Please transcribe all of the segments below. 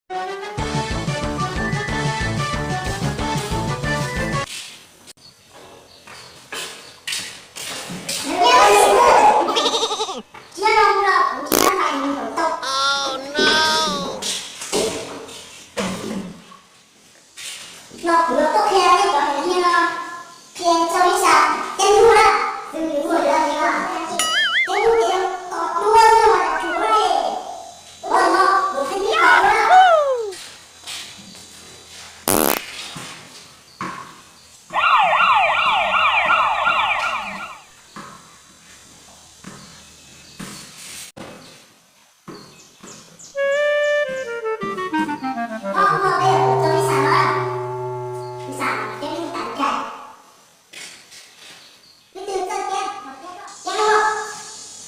No kuv yuav tuaj qhia nej cov hais niag no, qhia rau ib sab teb hnub na, tus nws muag yuav hais tias teb hnub ces yog kom dua xwb mas tsum li. Ua no kuv qhia nej kom dua.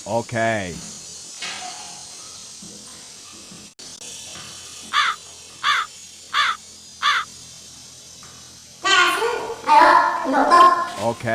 Ok. Ok.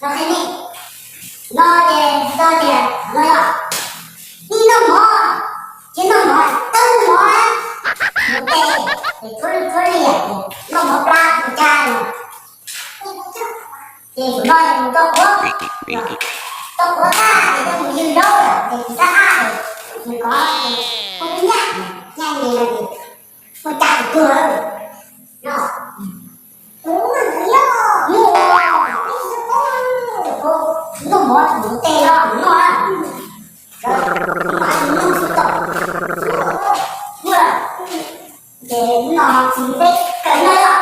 Ok. No ces txog tias no yog ib noj mov, ces noj mov tawb noj mov, mus tes, ces tshuab lwj tshuab liam, noj mov plab tus cag no. Ces tus no ces mus tau qhuav, tau qhuav tag ces coj mus ywg zaub lawm ces tsis txhob qab ces nws kov ces hu nyaj, nyaj ces no ces ua cas tus tuag lawm no. Noj mov tus tes no noj, noj tsis tau, ces no txiv peb kawm no yog